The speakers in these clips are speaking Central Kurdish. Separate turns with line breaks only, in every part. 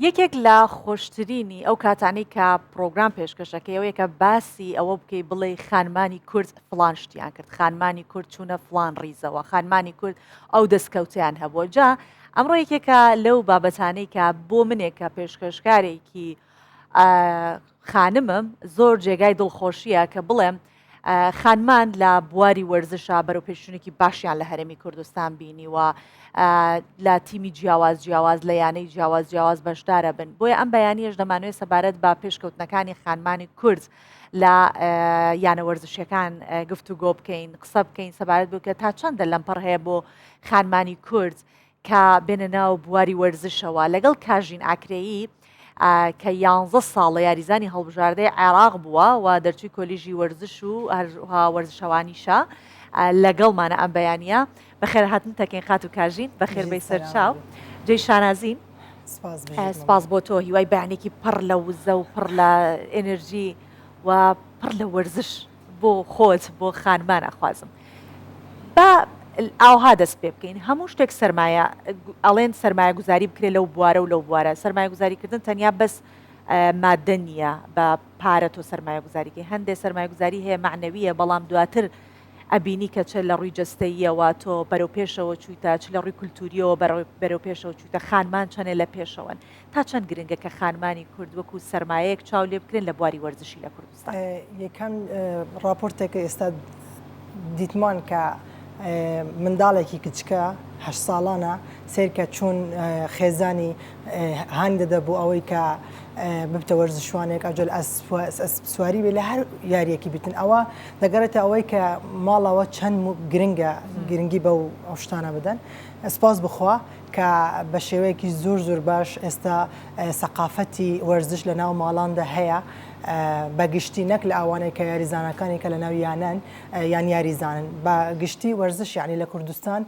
یەکێک لە خۆشترینی ئەو کاتانەی کە پڕۆگرام پێشکەشەکەی ئەوەیە کە باسی ئەوە بکەی بڵێی خانمانی کورد فڵان شتیان کرد خانمانی کورد چوونە فڵان ڕیزەوە خانمانی کورد ئەو دەستکەوتیان هەبووە جا ئەمڕۆ یەکێکە لەو بابەتانەی کە بۆ منێک کە پێشکەشکارێکی خانمم زۆر جێگای دڵخۆشیە کە بڵێم خانمان لە بواری وەرزشا بەرەوپێشچوونێکی باشیان لە هەرێمی کوردستان بینیوە لە تیمی جیاواز جیاواز لە یانەی جیاواز جیاواز بەشدارە بن بۆیە ئەم بەیانیەش دەمانوێت سەبارەت بە پێشکەوتنەکانی خانمانی کورد لە یانە وەرزشەکان گفتوگۆ بکەین قسە بکەین سەبارەت بکە تا چەندە لەمپەڕ هەیە بۆ خانمانی کورد کە بێنە ناو بواری وەرزشەوە لەگەڵ کاژین ئاکرەیی کە یانزە ساڵە یاریزانی هەڵبژاردەی عێراق بووە و دەرچووی کۆلیژی وەرزش و هەروەها وەرزشەوانیشە لەگەڵمانە ئەم بەیانە بەخێرهاتن تەکەین خاتوو کاژین بەخێر بێی سەرچاو جێی شانازین سپاس بۆ تۆ هیوای بەیانێکی پڕ لە وزە و پڕ لە ئێنێرجی و پڕ لە وەرزش بۆ خۆت بۆ خانمان ئەخوازم با ئاوها دەست پێ بکەین هەموو شتێک سەرمایە ئەڵێن سەرمایە گوزاری بکرێت لەو بوارە و لەو بوارە سەرمایە گوزاریکردن تەنیا بەس مادە نییە بە پارە تۆ سەرمایە گوزاریکەی هەندێک سەرمایە گوزاری هەیە معنەویە بەڵام دواتر ئەبینی کە چ لە ڕووی جەستەییەوە تۆ بەرەو پێشەوە چوویتە چ لە ڕووی کولتوریەوە بەرەو پێشەوە چوویتە خانمان چەنێ لە پێشەوەن تا چەند گرنگە کە خانمانی کورد وەکو سەرمایەیەک چاو لێ بکرێن لە بواری وەرزشی لە کوردستان؟
یەکەم ڕاپۆرتێک کە ئێستا دیتمان کە منداڵێکی کچکە هەشت ساڵانە سەیرکە چۆن خێزانی هانی دەدە بۆ ئەوەی کە ببتە وەرزشوانێک ئەجل ئەسپ سواری بێ لە هەر یاریەکی بتن ئەوە دەگەڕێتە ئەوەی کە ماڵەوە چەند گرنگە گرنگی بەو ئەو شتانە بدەن سپاس بخوا کە بە شێوەیەکی زۆر زۆر باش ئێستا سەقافەتی وەرزش لە ناو ماڵاندا هەیە بە گشتی نەک لە ئەوانەی کە یاریزانەکانی کە لە ناو یانەن یان یاریزانن بە گشتی وەرزش یعنی لە کوردستان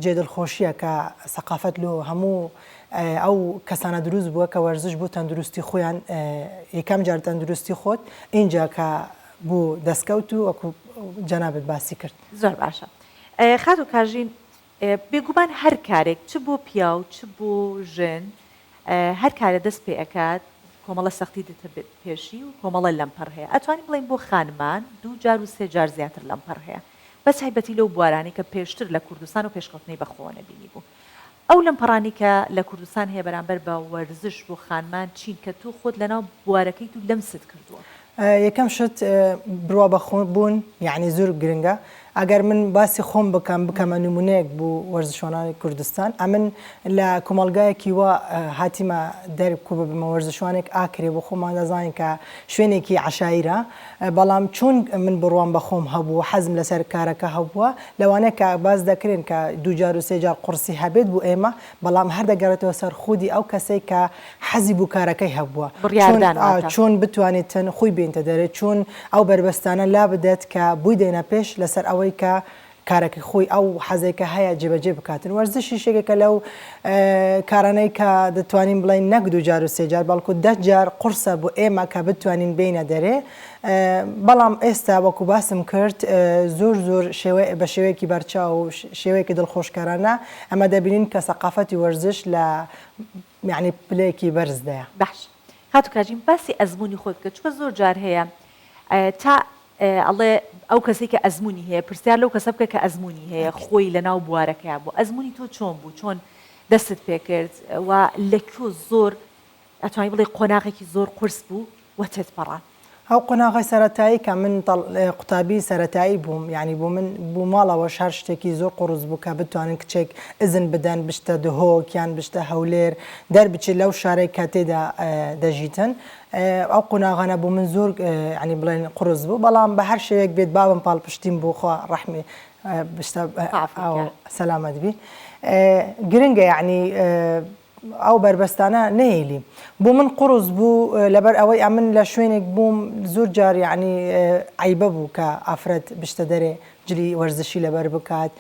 جێ دڵخۆشیە کە سەقافەت لۆ هەموو ئەو کەسانە دروست بووە کە وەرزش بۆ تەندروستی خۆیان یەکەم جار تەندروستی خۆت ئینجا کە بۆ دەستکەوت و وەکو جەنابت باسی کرد.
زۆر باشە خاتوو کاژین بێگومان هەر کارێک چ بۆ پیاو چ بۆ ژن هەر کارێ دەست پێ ئەکات کۆمەڵە سەختی دێتە پێشی و کۆمەڵە لەمپەڕ هەیە ئەتوانین بڵێین بۆ خانمان دوو جار و سێ جار زیاتر لەمپەڕ هەیە بە تایبەتی لەو بوارانەی کە پێشتر لە کوردستان و پێشکەوتنەی بە خۆوە نەبینیبوو ئەو لەمپەڕانەی کە لە کوردستان هەیە بەرامبەر بە وەرزش بۆ خانمان چین کە تۆ خۆت لەناو بوارەکەیت و لەمست کردووە؟
یەکەم شت بڕوا بە خۆ بوون یەعنی زۆر گرنگە ئەگەر من باسی خۆم بکەم بکەمە نمونەیەک بۆ وەرزشوانانی کوردستان ئەمن لە کۆمەڵگایەکی وا هاتیمە دەر کو ببمە وەرزشوانێک ئاکرێ بۆ خۆمان دەزانین کە شوێنێکی عەشایرە بەڵام چۆن من بڕوام بە خۆم هەبوو حەزم لەسەر کارەکە هەبووە لەوانەیە کە باس دەکرێن کە دوو جار و سێ جار قوڕسی هەبێت بۆ ئێمە بەڵام هەر دەگەڕێتەوە سەر خودی ئەو کەسەی کە حەزی بۆ کارەکەی هەبووە
بڕیاردان واتە.
چۆن بتوانێتن خۆی بێنتە دەرێ چۆن ئەو بەربەستانە لابدات کە بۆی دێنە پێش لەسەر ئەوەی کە کارەکەی خۆی ئەو حەزەی کە هەیە جێبەجێ بکاتن وەرزشیش یەکێکە لەو کارانەی کە دەتوانین بڵێین نەک دوو جار و سێ جار بەڵکو دە جار قوڕسە بۆ ئێمە کە بتوانین بێینە دەرێ بەڵام ئێستا وەکو باسم کرد زۆر زۆر شێوە بە شێوەیەکی بەرچاو و شێوەیەکی دڵخۆشکەرانە ئەمە دەبینین کە سەقافەتی وەرزش لە یانی پلەیەکی بەرزدایە.
باش خاتوو کاژین باسی ئەزموونی خۆت بکە چونکە زۆر جار هەیە تا ئەڵێ ئەو کەسەی کە ئەزموونی هەیە پرسیار لەو کەسە بکە کە ئەزموونی هەیە خۆی لە ناو بوارەکەیا بوو ئەزموونی تۆ چۆن بوو چۆن دەستت پێکرد و لە کوێ زۆر ئەتوانی بڵێی قۆناغێکی زۆر قورس بوو و تێتپەڕان؟
ئەو قۆناغەی سەرەتایی کە من قوتابی سەرەتایی بووم یانی بۆ من بۆ ماڵەوەش هەر شتێکی زۆر قوڕس بوو کە بتوانن کچێک ئیزن بدەن بچتە دهۆک یان بچتە هەولێر دەربچێت لەو شارەی کە تێدا دەژیتن ئەو قۆناغانە بۆ من زۆر یانی بڵێن قوڕس بوو بەڵام بە هەر شێوەیەک بێت بابم پاڵپشتیم بوو خوا ڕەحمی بشتە سەلامەت بی گرنگە یانی ئەو بەربەستانە نەهێلی. بۆ من قوڕس بوو لەبەر ئەوەی ئەمن لە شوێنێک بووم زۆر جار یەعنی عەیبە بوو کە ئافرەت بچتە دەرێ جلی وەرزشی لەبەر بکات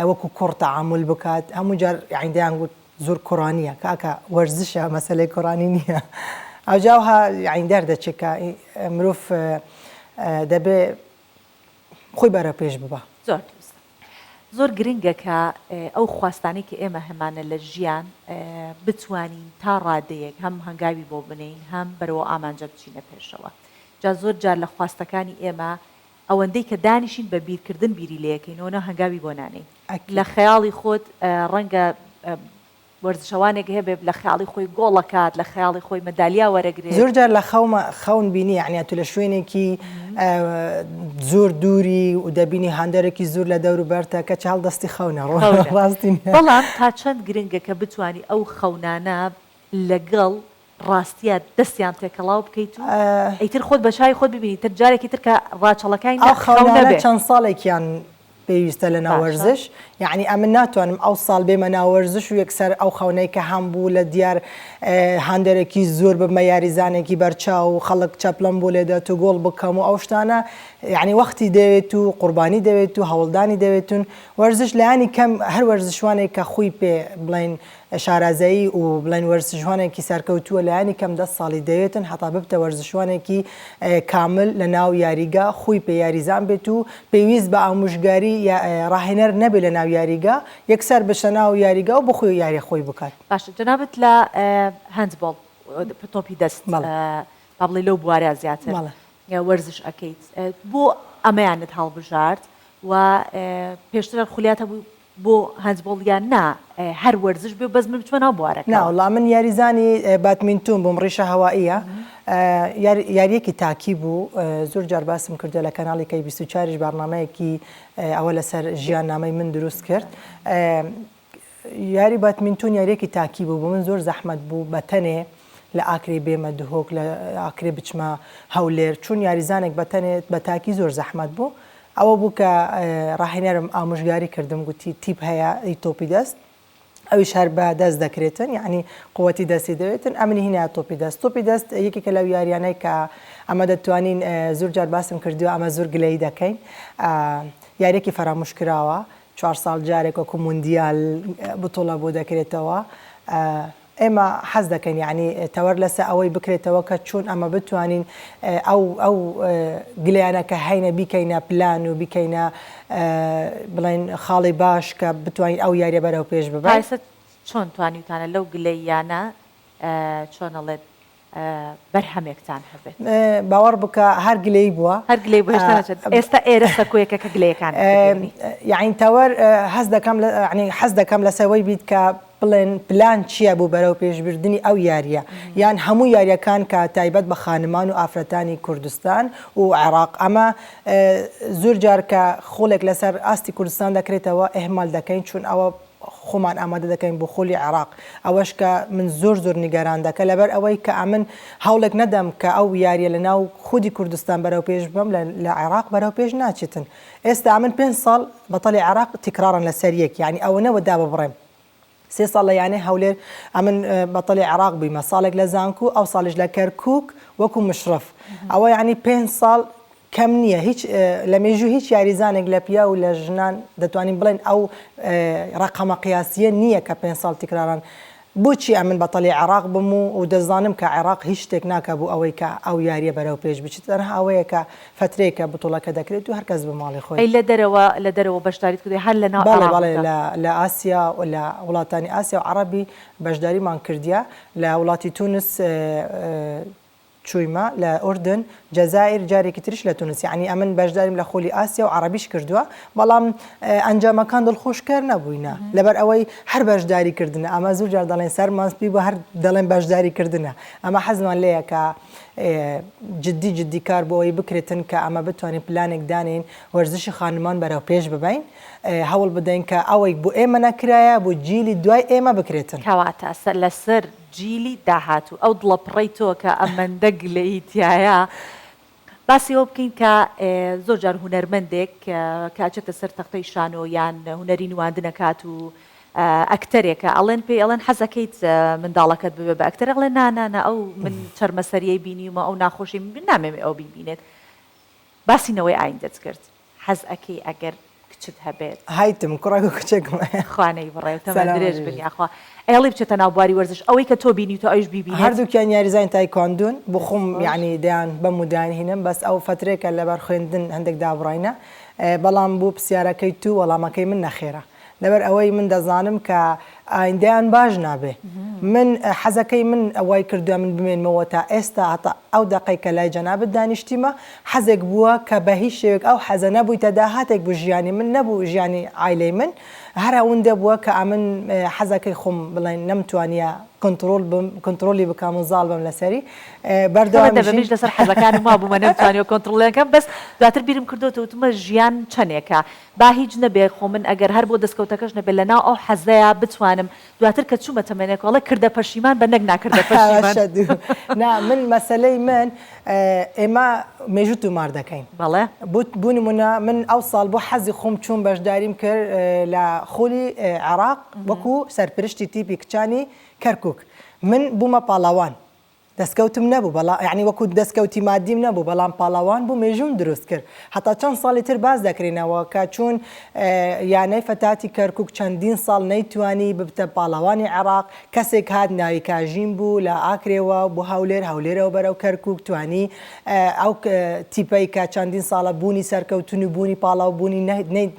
وەکو کوڕ تەعامول بکات هەموو جار یەعنی دەیان گوت زۆر کوڕانیە کاکە وەرزشە مەسەلەی کوڕانی نییە ئەوجا ئەوها یەعنی دەردەچێت کە مرۆڤ دەبێ خۆی بەرەو پێش ببا.
زۆر دروستە. زۆر گرنگە کە ئەو خواستانەی کە ئێمە هەمانە لە ژیان بتوانین تا ڕادەیەک هەم هەنگاوی بۆ بنێین هەم بەرەو ئامانجە بچینە پێشەوە. جا زۆر جار لە خواستەکانی ئێمە ئەوەندەی کە دانیشین بە بیرکردن بیری لێکەینەوە نا هەنگاوی بۆ نانێین. لە خەیاڵی خۆت ڕەنگە وەرزشەوانێک هەبێ لە خەیاڵی خۆی گۆڵ ئەکات، لە خەیاڵی خۆی مەدالیا وەرەگرێت.
زۆر جار لە خەوما خەون بینی یەعنی ئەتوو لە شوێنێکی زۆر دووری و دەبینی هاندەرێکی زۆر لە دەور و بەرتە کەچی هەڵدەستی خەونە
خەونە.
ڕاستی نیە.
بەڵام تا چەند گرنگە کە بتوانی ئەو خەونانە لەگەڵ ڕاستیا دەستیان تێکەڵاو بکەیت و ئیتر خۆت بە چاوی خۆت ببینی تر جارێکی تر کە ڕاچەڵەکای
ئەو
نا خەو
خەونانە
نەبێ.
چەند ساڵێکیان پێویستە لە ناو
باشە.
وەرزش یەعنی ئەمن ناتوانم ئەو ساڵ بێمە ناو وەرزش و یەکسەر ئەو خەونەی کە هەم بوو لە دیار هاندەرێکی زۆر ببمە یاریزانێکی بەرچاو و خەڵک چەپڵەم بۆ لێدات و گۆڵ بکەم و ئەو شتانە یەعنی وەختی دەوێت و قوربانی دەوێت و هەوڵدانی دەوێتون وەرزش لایەنی کەم هەر وەرزشوانێک کە خوی پێ بڵێن شارەزایی و بڵێن وەرزشوانێکی سەرکەوتووە لایەنی کەم دە ساڵی دەوێتن هەتا ببتە وەرزشوانێکی کامل لە ناو یاریگا خوی پێ یاریزان بێت و پێویست بە ئاموژگاری ڕاهێنەر نەبێت لە ناو یاریگا یەکسەر بچتە ناو یاریگا و بخۆی یاری خۆی بکات.
باشە جەنابت لە هەندبۆڵ تۆپی دەست با بڵێی لەو بوارە زیاتر وەرزش ئەکەیت بۆ ئەمەیانت هەڵبژارد و پێشتر خولیات هەبوو بۆ هەندبۆڵ یان نا هەر وەرزش بێ بەس من بچمە ناو بوارەکەوە؟
نا وەڵا من یاریزانی بادمینتۆن بووم ڕیشە هەوائیە یاریەکی تاکی بوو زۆر جار باسم کردوە لە کەناڵی کەی 24 یش بەڕنامەیەکی ئەوە لەسەر ژیان نامەی من دروست کرد یاری بادمینتۆن یاریەکی تاکی بوو بۆ من زۆر زەحمەت بوو بە تەنێ لە ئاکرێ بێمە دهۆک لە ئاکرێ بچمە هەولێر چون یاریزانێک بە تەنێ بە تاکی زۆر زەحمەت بوو ئەوە بوو کە ڕاهێنەرم ئامۆژگاری کردم گوتی تیپ هەیە ئی تۆپی دەست ئەویش هەر بە دەست دەکرێتن یعنی قوتی دەستی دەوێتن ئەمنی هینا تۆپی دەست تۆپی دەست یەکێکە لەو یاریانەی کە ئەمە دەتوانین زۆر جار باسم کردووە ئەمە زۆر گلەیی دەکەین یاریەکی فەراموش کراوە چوار ساڵ جارێک وەکو موندیال بتوڵە بۆ دەکرێتەوە ئێمە حەز دەکەین یانی تەوەر لەسە ئەوەی بکرێتەوە کە چۆن ئەمە بتوانین ئەو ئەو گلەیانە کە هەینە بیکەینە پلان و بیکەینە بڵێن خاڵی باش کە بتوانین ئەو یاریە بەرەو پێش ببەین.
تا ئێستا چۆن توانیوتانە لەو گلەییانە چۆن ئەڵێت بەرهەمێکتان هەبێت؟
باوەڕ بکە هەر گلەیی بووە.
هەر گلەیی بووە هێشتا نەچێت. ئێستا ئێرە سەکۆیەکە کە گلەیەکانت بگەیەنی.
یەعنی تەوەر هەست دەکەم یەعنی حەز دەکەم لەسەر وەی بیت کە بڵێن پلان چییە بۆ بەرەوپێشبردنی ئەو یارییە یان هەموو یارییەکان کە تایبەت بە خانمان و ئافرەتانی کوردستان و عێراق ئەمە زۆر جار کە خوڵێک لەسەر ئاستی کوردستان دەکرێتەوە ئیهمال دەکەین چون ئەوە خۆمان ئامادە دەکەین بۆ خولی عێراق ئەوەش کە من زۆر زۆر نیگەران دەکە لەبەر ئەوەی کە ئەمن هەوڵێک نەدەم کە ئەو یاریە لە ناو خودی کوردستان بەرەو پێش ببەم لە عێراق بەرەو پێش ناچێتن ئێستا ئەمن پێنج ساڵ بەتەڵی عێراق تیکرارن لەسەر یەک یانی ئەوەنە وە داببڕێم سێ ساڵ لە یانەی هەولێر ئەمن بەتەڵی عێراق بوویمە ساڵێک لە زانکو ئەو ساڵیش لە کەرکوک وەکو مشرف ئەوە یانی پێنج ساڵ کەم نییە هیچ لە مێژوو هیچ یاریزانێک لە پیاو و لە ژنان دەتوانین بڵێن ئەو ڕەقەمە قیاسیە نییە کە پێنج ساڵ تیکراران بۆچی ئەمن بەتەڵی عێراق بم و و دەزانم کە عێراق هیچ شتێک ناکا بۆ ئەوەی کە ئەو یاریە بەرەو پێش بچێت تەنها ئەوەیە کە فەترەیەکە بتوڵەکە دەکرێت و هەر کەس بە ماڵی خۆی.
ئەی لە دەرەوە لە دەرەوە بەشداریت کردوە هەر لە ناو
بەڵێ
عێراق
بەڵێ
بووتە؟
لە لە ئاسیا و لە وڵاتانی ئاسیا و عەڕەبی بەشداریمان کردیە لە وڵاتی تونس چوویمە لە ئوردن، جەزائیر، جارێکی تریش لە تونس، یەعنی ئەمن بەشداریم لە خولی ئاسیا و عەڕەبیش کردووە، بەڵام ئەنجامەکان دڵخۆشکەر نەبووینە، لەبەر ئەوەی هەر بەشداری کردنە، ئەمە زۆر جار دەڵێن سەرمان سپی بووە هەر دەڵێن بەشداری کردنە، ئەمە حەزمان لێیە کە جدی جدی کار بۆ ئەوەی بکرێتن کە ئەمە بتوانین پلانێک دانێین وەرزشی خانمان بەرەو پێش ببەین، هەوڵ بدەین کە ئەوەی بۆ ئێمە نەکرایە بۆ جیلی دوای ئێمە بکرێتن.
کەواتە لەسەر جیلی داهاتوو ئەو دڵە پڕەی تۆ کە ئەمەندە گلەیی تیایە باسی ئەوە بکەین کە زۆر جار هونەرمەندێک کە ئەچێتە سەر تەختەی شانۆ یان هونەری نواندن ئەکات و ئەکتەرێکە ئەڵێن پێی ئەڵێن حەزەکەیت منداڵەکەت ببێ بە ئەکتەر ئەڵێ نا نا نا ئەو من چەرمەسەریەی بینیومە ئەو ناخۆشی من نامەوێ ئەو بیبینێت باسی نەوەی ئایندەت کرد حەز ئەکەی ئەگەر کچت هەبێت.
هایتم کوڕێک و کچێکم هەیە.
خوا نەیبڕێ و تەمەن
سەلامەت
درێژ بن
بژیت.
یاخوا. ئەیەڵی بچێتە ناو بواری وەرزش ئەوەی کە تۆ بینیوتە ئەویش بیبینێت.
هەردووکیان یاریزانی تایکواندون بۆ
دەست
خۆم
خۆش.
یەعنی دەیان بەم و دەیان هینم بەس ئەو فەترەیەکە لەبەر خوێندن هەندێک دابڕاینە. بەڵام بۆ پسیارەکەی تو وەڵامەکەی من نەخێرە لەبەر ئەوەی من دەزانم کە ئایندەیان باش نابێ من حەزەکەی من وای کردوە من بمێنمەوە تا ئێستا هەتا ئەو دەقەی کە لای جەنابت دانیشتیمە حەزێک بووە کە بە هیچ شێوەیەک ئەو حەزە نەبوویتە داهاتێک بۆ ژیانی من نەبوو ژیانی عایلەی من هەر ئەوندە بووە کە ئەمن حەزەکەی خۆم بڵێن نەمتوانیە کۆنتڕۆڵ بم کۆنتڕۆڵی بکەم و زاڵ بم لەسەری
بەردەوامیشین. دەبێ منیش لەسەر حەزەکانم وابوومە نەمتوانیوە کۆنتڕۆڵیان کەم بەس دواتر بیرم کردۆتەوە وتمە ژیان چەنێکە با هیچ نەبێ خۆ من ئەگەر هەر بۆ دەستکەوتەکەش نەبێ لەناو ئەو حەزەیا بتوانم دواتر کە چوومە تەمەنێکەوە ئەڵێ کردە پەشیمان بە نەک ناکردە پەشیمان.
نا من مەسەلەی من ئێمە مێژوو تۆمار دەکەین.
بەڵێ.
بۆ نمونە من ئەو ساڵ بۆ حەزی خۆم چووم بەشداریم کرد لە خولی عێراق وەکو سەرپرشتی تیپی کچانی کەرکوک من بوومە پاڵەوان دەستکەوتم نەبوو بەڵام یانی وەکو دەستکەوتی مادیم نەبوو بەڵام پاڵەوان بوو مێژووم دروست کرد هەتا چەند ساڵی تر باس دەکرینەوە کە چوون یانەی فەتاتی کەرکوک چەندین ساڵ نەیتوانی ببتە پاڵەوانی عێراق کەسێک هات ناوی کاژین بوو لە ئاکرێوە بۆ هەولێر هەولێرەوە بەرەو کەرکوک توانی ئەو تیپەی کە چەندین ساڵە بوونی سەرکەوتن و بوونی پاڵاو بوونی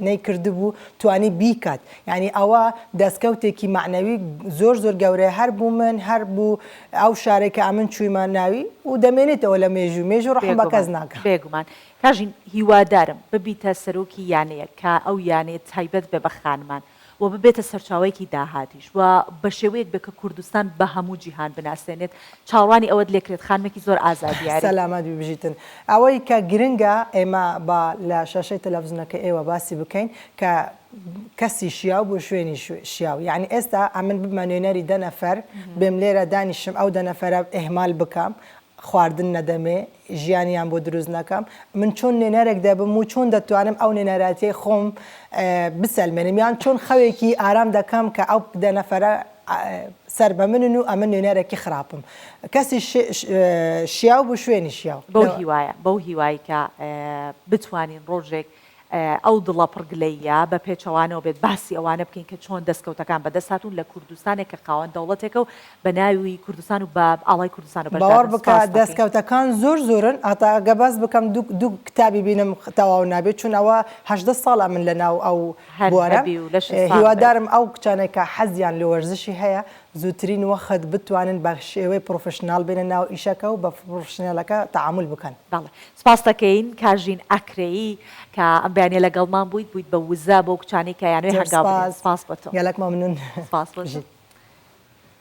نەیکردبوو توانی بیکات یانی ئەوە دەستکەوتێکی مەعنەوی زۆر زۆر گەورەیە هەر بوو من هەر بوو ئەو شارەی کە ئەمن چوویمە ناوی و دەمێنێتەوە لە مێژوو، مێژوو ڕەحم بە کەس
بێگومان
ناکا.
بێگومان کاژین هیوادارم ببیتە سەرۆکی یانەیەک کە ئەو یانەیە تایبەت بێ بە خانمان و ببێتە سەرچاوەیەکی داهاتیش و بە شێوەیەک بێ کە کوردستان بە هەموو جیهان بناسێنێت چاوەڕوانی ئەوەت لێکرێت خانمێکی زۆر ئازا دیاری.
سەلامەت بی بژیتن. ئەوەی کە گرنگە ئێمە با لە شاشەی تەلەفزیونەکەی ئێوە باسی بکەین کە کەسی شیاو بۆ شوێنی شیاو یانی ئێستا ئەمن ببمە نوێنەری دە نەفەر بێم لێرە دانیشم ئەو دە نەفەرە ئیهمال بکەم خواردن نەدەمێ ژیانیان بۆ دروست نەکەم من چۆن نوێنەرێک دەبم و چۆن دەتوانم ئەو نوێنەراتیەی خۆم بسەلمێنم یان چۆن خەوێکی ئارام دەکەم کە ئەو دە نەفەرە سەر بە منن و ئەمن نوێنەرێکی خراپم کەسی شیاو بۆ شوێنی شیاو
بەو هیوایە بەو هیوای کە بتوانین ڕۆژێک ئەو دڵە پڕ گلەییە بە پێچەوانەوە بێت باسی ئەوانە بکەین کە چۆن دەستکەوتەکان بەدەست هاتوون لە کوردستانێک کە خاوەن دەوڵەتێکە و بە ناوی کوردستان و بە ئاڵای کوردستانەوە
باوەڕ
بەشدارن
بکە
سپاست دەکەین.
دەستکەوتەکان زۆر زۆرن هەتا گە باس بکەم دوو دوو کتابی بینم تەواو نابێت چون ئەوە 18 ساڵە من لە ناو ئەو
هەر
بوارەم
هەبی و لەشت ساغ بێت.
هیوادارم ئەو کچانەی کە حەزیان لە وەرزشی هەیە زووترین وەخت بتوانن بە شێوەی پرۆفشناڵ بێنە ناو ئیشەکە و بە پرۆفشنالەکە تەعامول بکەن.
بەڵێ سپاست دەکەین کاژین ئاکرەیی کە ئەم بەیانیە لەگەڵمان بوویت بوویت بە وزە بۆ کچانەی کە یانەوێ
زۆر
هەنگاو بنێن
سپاس
سپاس بۆ تۆ.
گەلەک مەمنون
سپاس بۆ تۆ.
بژیت.